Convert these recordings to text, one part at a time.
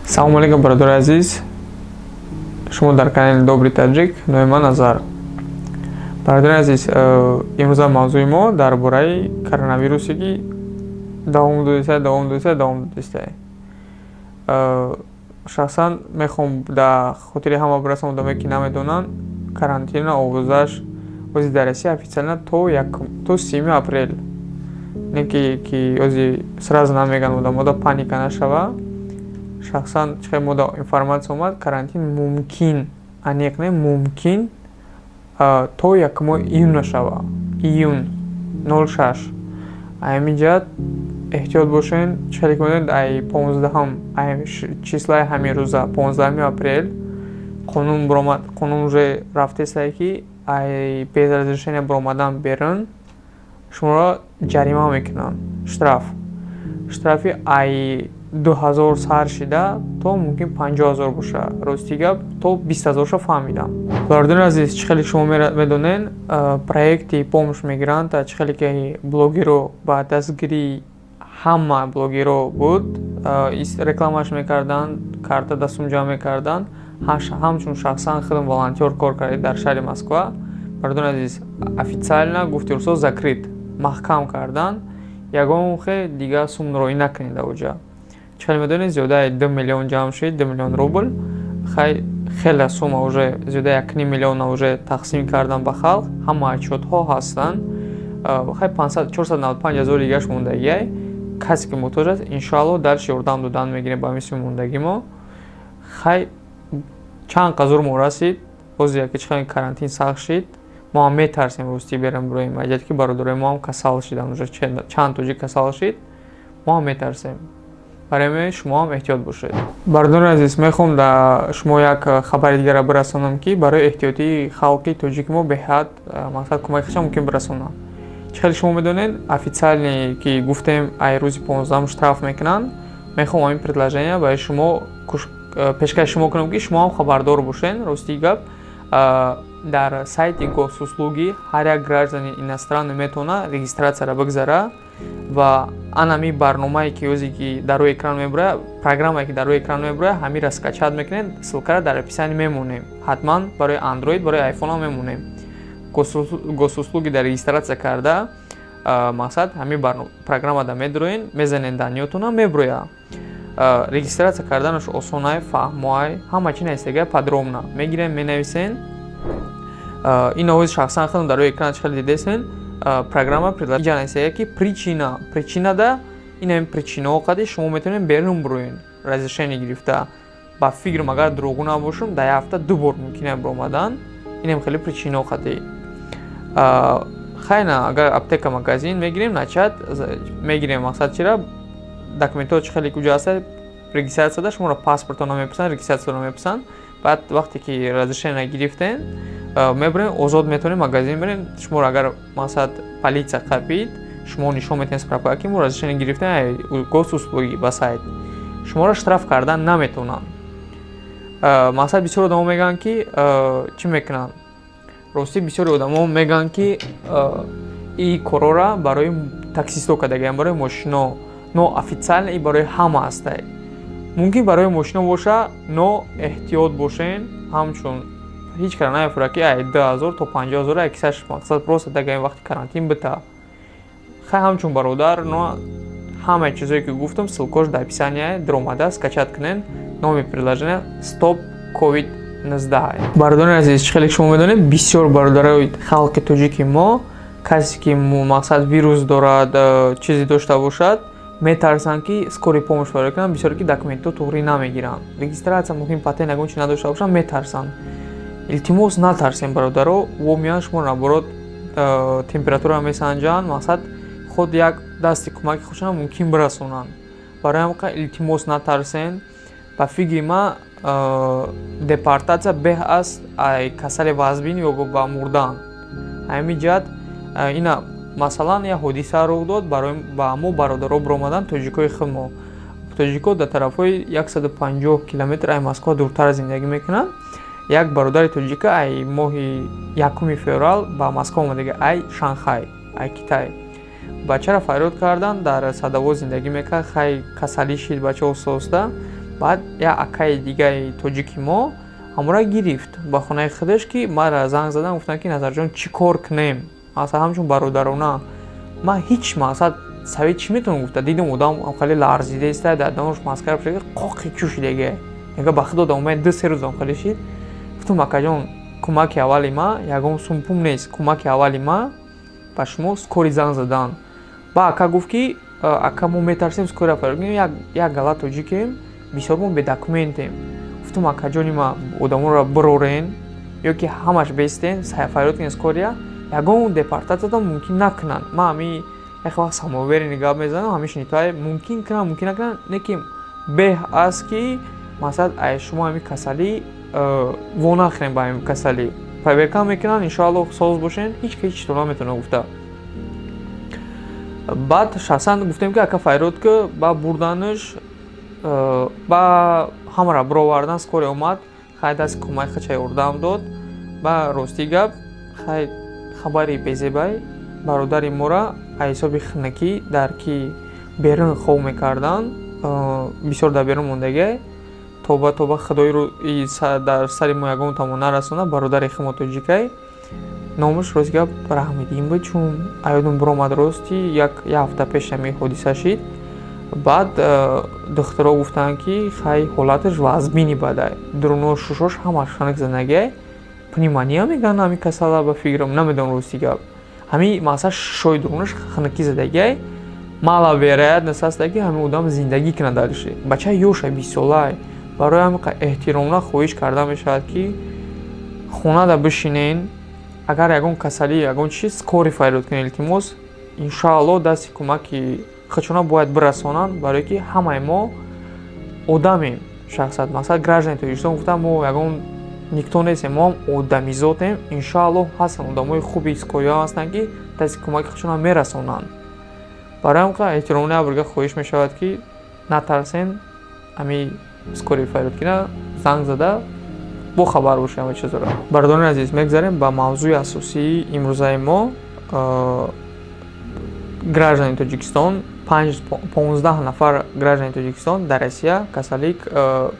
Салому алейкум, бародари азиз. Шумо дар канали Добрый Таджик, номи ман Назар. Бародари азиз, имрӯза мавзӯи мо дар бораи коронавирусе, ки давом додиста, давом додиста, давом додиста. Шахсан мехоҳам дар хотири ҳама бирасам, одамое ки намедонанд, карантина овозаш ози дар Россия официально то 30 апрел. Не ки ози сразу намеган, одамода паника нашава. Шахсан чихел мода информация омад, карантин мумкин, аниқ не, мумкин то 1 июн нашава, июн 06. Ҳамин ҷиҳат эҳтиёт бошен. Чихеле ки медонед, ай 15-ҳам, ай числаи ҳамин рӯза, 15 апрел, қонун биромад, қонун уже рафтесае, ки ай без разрешения биромадан берун шуморо ҷарима мекунанд, штраф. Штрафи ай 2000 сар шида то мумкин 50 000 боша. Рости гап, то 20 000-ша фаҳмидам. Бародари азиз, чӣ хеле шумо медонен, проекти «Помощь мигранта», чӣ хеле ки блогеро ба дастгирии ҳама блогеро буд, рекламаш мекарданд, карта дастум ҷамъ мекарданд. Ҳамчун шахсан худам волонтёр кор кардем дар шаҳри Москва. Бародари азиз, официально гуфти русо, закрыт, маҳкам карданд, ягон хе дига сум роӣ накунед ауҷа. Чӣ хеле медонед, зиёдаи 2 миллион ҷамъ шуд, 2 миллион рубл. Хай, хеле сумма, уже зиёда 1,5 миллиона уже тақсим кардан ба халқ, ҳама отчётҳо ҳастанд. Хай, 495 000 дигаш мондагиай. Касе ки муҳтоҷ аст, иншоалло, дарши ёрдам додан мегирем ба мисли мондагӣ мо. Хай, чанд қазур мо расид, боз яке чӣ хеле карантин сахт шид, мо ҳам метарсем, ростӣ, берем бироем, аҷад ки бародарои мо ҳам касал шиданд, уже чанд тоҷик касал шид, мо ҳам метарсем. Барои ҳамин шумо ҳам эҳтиёт бошед. Бародарони азиз, мехоҳам да шумо як хабари дигарро бирасонам, ки барои эҳтиётии халқи тоҷики мо беҳад мақсад кӯмаки худшон мумкин бирасонам. Чӣ хеле шумо медонед, официально ки гуфтем, ай рӯзи 15-ум штраф мекунанд. Мехоҳам ҳамин предложение барои шумо пешкаши шумо кунам, ки шумо ҳам хабардор бошед. Рости гап, дар сайти Госуслуги ҳар як гражданин иностранный метавонад регистрацияро бигзара ва анами барномае ки озе ки дар рӯи экран мебурад, программае ки дар рӯи экран мебурад, ҳамира скачать мекунед. Ссылкаро дар описание мемонем ҳатман, барои Android, барои iPhone мемонем. Госуслуги дар регистрация карда, мақсад, ҳамин программада медроен, мезанед данныетона, меброя. Регистрация карданаш осонай, фаҳмоай, ҳама чи наистага, подробно мегирем, менависен. Ин овози шахсан худам дар рӯи экран чӣ хеле дидесен, программа иҷа наистага, ки причина, причинада ин ҳамин причинаҳо қади шумо метавонед берун бироен разрешение гирифта. Ба фикрам, агар дурӯғ набошам, дар як ҳафта ду бор мумкин биромадан. Инам хеле причинаҳо қади. Хайна, агар аптека, магазин мегирем, начат мегирем, мақсад, чира документҳо чӣ хеле куҷо ҳаста. Регистрацияда шуморо паспортро намепурсанд, регистрацияро мепурсанд. Баъд вақте ки разрешение гирифтен, мебурем, озод метавонем магазин бирем. Шуморо агар, мақсад, полиция қапид, шумо нишон метавонед справка, ки мо разрешение гирифтем Госуслуги, ба сайт шуморо штраф кардан наметавонанд. Мақсад, бисёр одамо мегӯянд, ки чӣ мекунанд. Ростӣ, бисёри одамо мегӯянд, ки и корора барои таксистҳо кардагиам, барои мошино. Но официально и барои ҳама ҳастай. Мумкин барои мошино боша, но эҳтиёт бошен. Ҳамчун ҳеҷ кара намефурад, ки ай 2000 то 50 000 ай кисаш, мақсад, просто дагаин вақти карантин бита. Хай, ҳамчун бародар, но ҳамаи чизое ки гуфтам, ссылкош дар описание даромада, скачать кунен. Номи приложение «Стоп ковид 19». Бародарони азиз, чӣ хеле шумо медонед, бисёр бародарои халқи тоҷики мо, касе ки, мақсад, вирус дорад, чизе дошта бошад, метарсанд, ки скорый помощь барои кунанд. Бисёре ки документҳо туғрӣ намегиранд, регистрация, мумкин патент, ягон чи надошта бошанд, метарсанд. Илтимос, натарсем, бародаро. Во меянд, шумо наоборот температура месанҷанд, мақсад, худ як дасти кӯмаки худшона мумкин бирасонанд. Барои ҳамин илтимос, натарсен. Ба фикри ман, депортатсия беҳ аст ай касали вазбин ё ба мурдан. Ҳамин ҷиҳат ина, масалан, як ҳодиса рух дод ба мо бародаро, биромадан тоҷикои худ мо. Тоҷико дар тарафҳои 150 километр ай Москва дуртар зиндагӣ мекунанд. Як бародари тоҷика ай моҳи 1 феврал ба Москва омадага, ай Шанхай, ай Китай. Бачаро фарёд карданд, дар Садово зиндагӣ мекард. Хай, касалӣ шид бача оста оста. Баъд як акаи дигаи тоҷики мо ҳамора гирифт ба хонаи худаш, ки мара занг задан, гуфтанд, ки Назарҷон, чӣ кор кунем? Масалан, ҳамчун бародарона ман ҳеҷ мақсад совет чӣ метавонам гуфта. Дидам, одам хеле ларзида иста, дар данош маскара пӯшида, қоқи чӯ шидага. Мега, ба худо, омад 2-3 рӯз хеле шид. Гуфтам, акаҷон, кӯмаки аввали ма ягон сумпум нест, кӯмаки аввали ма ба шумо скорый занг задан. Ба ака гуфт, ки ака, мо метарсем скорый фарёд, як гала тоҷикем, бисёр мо бедокументем. Гуфтам, акаҷони ма, одамонро бирорен ё ки ҳамаш бестен, фарёд кунен скорый я, ягон депортатсиятон мумкин накунанд. Ман ҳами як вақт самоуверенный гап мезанам, ҳамиш нитай мумкин кунам, мумкин накунанд, не ки беҳ аст, ки масалан, ай шумо ҳами касалӣ во нахӯрем. Ба ҳами касалӣ проверка мекунанд, иншоалло, соз бошен, ҳеҷ ки ҳеҷ то наметавона гуфта. Баъд шахсан гуфтем, ки ака, фарёд ки ба бурданаш, ба ҳамаро бировардан, скорый омад, хай, дасти кӯмаки худша ёрдам дод. Ба ростӣ гап, хай, хабари безебай, бародари мора аз ҳисоби хунукӣ, дар ки берун хоб мекарданд, бисёр дар берун мондагиай. Тоба, тоба, худои дар сари мо ягон тамон нарасона. Бародари хумо тоҷикай, номаш, рост гап, Раҳмиддин буд, чун аёдум биромад. Рости, як ҳафта пеш ҳамин ҳодиса шид. Баъд духтуро гуфтанд, ки хай, ҳолаташ вазмини бадай, дуруно шушош ҳамаш хунук задагиай, пневмония мегӯянд ҳамин касала, ба фикрам, намедонам, рости гап. Ҳамин масалан, шушои дурунаш хунукӣ задагиай, маловероятность ҳаста, ки ҳамин одам зиндагӣ кунад дальше. Бача ёша, 20-солай. Барои ҳамин эҳтиромона хоҳиш карда мешавад, ки хонада бишинен, агар ягон касалӣ, ягон чиз, скорый фарёд кунед, илтимос. Иншоалло, дасти кӯмаки худшона бояд бирасонанд, барое ки ҳамаи мо одамем. Шахсият, масалан, граждани Тоҷикистон гуфтам, мо ягон никто нестем, мо ҳам одамизотем. Иншоалло, ҳастанд одамои хуби скорый ҳам ҳастанд, ки дасти кӯмаки худшона мерасонанд. Барои ҳам эҳтиромона абрга хоҳиш мешавад, ки натарсен, ҳами скорый фарёд кина, занг зада бохабар бошед ҳама чизро. Бародарони азиз, мегзарем ба мавзӯи асосии имрӯзаи мо. Граждани Тоҷикистон, 15 нафар граждани Тоҷикистон дар Россия касалии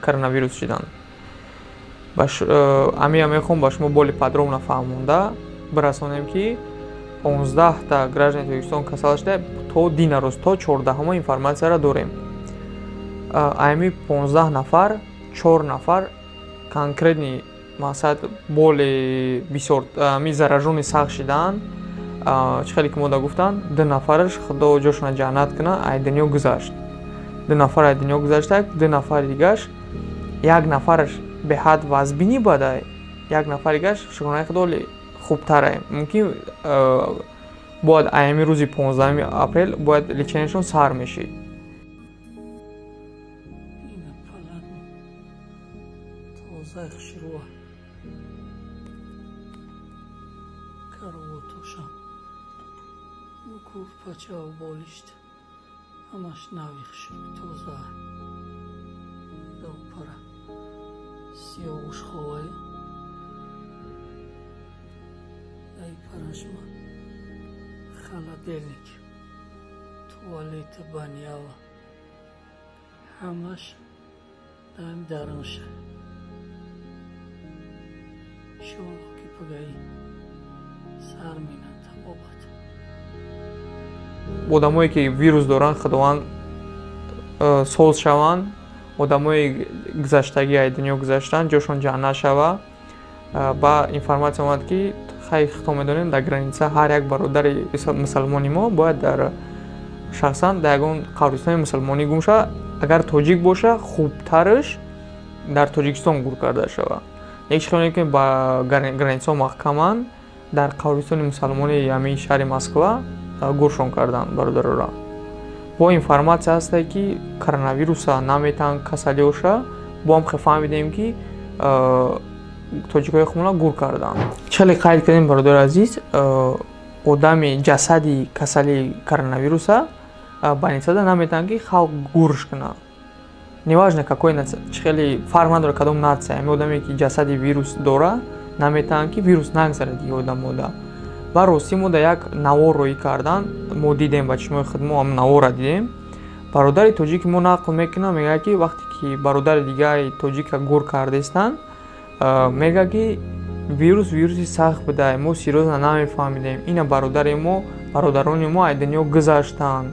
коронавирус шиданд. Ҳамия мехоҳам ба шумо более подробно фаҳмонда бирасонем, ки 15та граждани Тоҷикистон касал шуда. То дина рӯз, то 14-ҳума информатсияро дорем. Ами 15 нафар, чор нафар конкретный, мақсад, более бисёр ами заражённый сахт шидаанд. Чӣ хеле ки мода гуфтанд, ду нафараш, худо ҷошона ҷаннат кунад, ай дунё гузашт. Ду нафар ай дунё гузаштак, ду нафари дигаш, як нафараш беҳад вазбинӣ бадай, як нафари дигаш, шукронаи худо, хубтарай. Мумкин бояд аями рӯзи 15 апрел бояд лечение шон сар мешид. Ина палатни тозаи хушрӯа, каровотошам, курпачаву болишт ҳамаш нави, хушрӯ, тоза. Пара сиёвуш ховаю ай парашма, холодильник, туалета, банява ҳамаш даим дарунша. Иншоалло, ки пагаи сар минад табобат. Одамое ки вирус доранд, худованд соз шаванд. Одамои гузаштагӣ, ай дунё гузаштанд, ҷошон ҷаннат шава. Ба информатсия омад, ки хай, хито медонем, дар граница ҳар як бародари мусалмони мо бояд дар шахсан дар ягон қабристони мусалмонӣ гум шава. Агар тоҷик боша, хубтараш дар Тоҷикистон гур карда шава. Як чӣ ки ба границаҳо маҳкаманд, дар қабристони мусалмони ҳамин шаҳри Москва гуршон карданд бародарора. Бо информатсия ҳасте, ки коронавируса наметаҳанд касалиоша. Бо ҳам хе фаҳмидем, ки тоҷикои хумона гур карданд. Чӣ хеле қайд кардем, бародари азиз, одами ҷасади касали коронавируса больницада наметаҳанд, ки халқ гурш кунад. Неважно какой, чӣ хеле фарқ надорад кадом нация. Ҳамин одаме ки ҷасади вирус дора, наметаҳанд, ки вирус нагзарад дига одамода. Ва ростӣ, мо дар як навор роӣ кардан, мо дидем, ба чишмои худ мо ҳам наворра дидем. Бародари тоҷики мо нақл мекунад, мегӯяд, ки вақте ки бародари дигари тоҷика гур кардестанд, мега ки вирус вируси сахт буда, мо серьёзно намефаҳмидем. Ина бародари мо, бародарони мо ай дунё гузаштанд.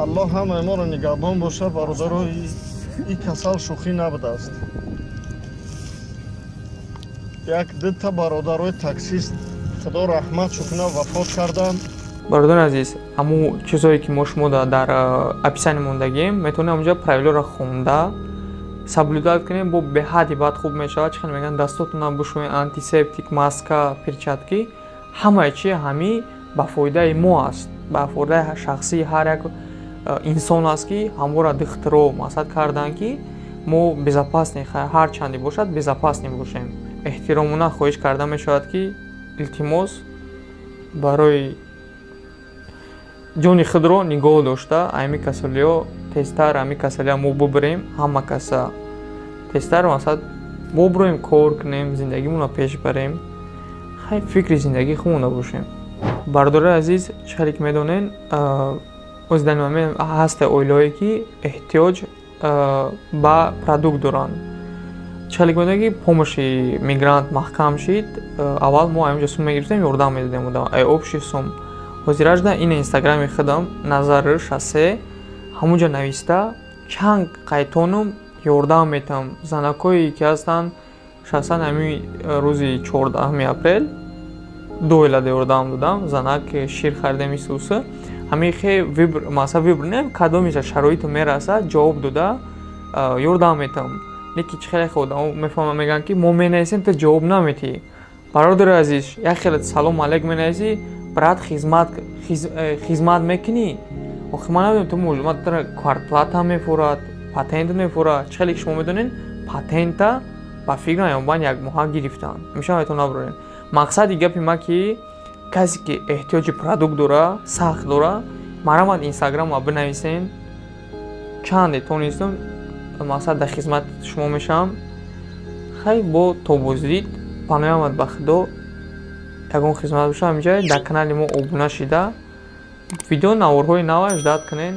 Аллоҳ ҳамаи моро нигаҳбон бошад, бародаро. Ин касал шӯхӣ набудааст. Як дута бародарои таксист, худо раҳматшо кунад, вафот карданд. Бародарони азиз, ҳамун чизҳое ки мо шумо дар описание мондагием, метавонем ҳамунҷа правилоро хонда соблюдать кунем, бо беҳадди бад хуб мешавад. Чӣ хел мегӯянд, дастотонро бишӯед, антисептик, маска, перчатки, ҳамаи чи ҳамин ба фоидаи мо аст, ба фоидаи шахсии ҳар як инсон аст, ки ҳамвора духтуро мақсад карданд, ки мо безопасный, ҳар чанде бошад, безопасный бошем. Эҳтиромона хоҳиш карда мешавад, ки илтимос, барои ҷони худро нигоҳ дошта, ҳамин касалиҳо тезтар, ҳамин касалиҳо мо бубарем, ҳама каса тезтар мақсад бобуроем, кор кунем, зиндагимонро пеш барем, хай фикри зиндагии худмонда бошем. Бародарои азиз, чӣ хеле ки медонен, ози дар момент ҳаста оилаҳое, ки эҳтиёҷ ба продукт доранд. Чӣ хеле ки медонед, ки помощи мигрант маҳкам шид. Аввал мо ҳаминҷо сум мегирифтем, ёрдам медодем одам ай общий сум. Ҳозиражда ин инстаграми худам Назар 63, ҳамунҷо нависта, чанд қайтонум ёрдам метавам занакҳое, ки ҳастанд. Шахсан ҳамин рӯзи 14-уми апрел ду оилада ёрдам додам, занак шир харидем, исуса. Ҳамин хе выбор, масалан, выбор не, кадомеша шароиту мерасад, ҷавоб дода ёрдам метавам. Лекин чӣ хеле одамо мефаҳмам, мегӯянд, ки мо менависем, ту ҷавоб наметиҳӣ. Бародари азиз, як хеле салом алейк менависӣ, брат, хизмат мекунӣ. Охи ман намедонам, ту муҷ квартплата мефурад, патент мефурад. Чӣ хеле ки шумо медонед, патента ба фикрам янбан як моҳа гирифтанд, ҳамеша метавон набурем. Мақсади гапи ма, ки касе ки эҳтиёҷи продукт дора, сахт дора, марамад инстаграма бинависен. Чанде тонистам, мақсад дар хизмати шумо мешавам. Хай, бо то боздид, паноҳ ба худо. Ягон хизмат боша, ҳаминҷа дар канали мо обуна шида, видео наворҳои нава ждать кунен.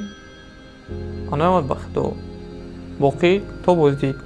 Паноҳ ба худо, боқӣ то боздид.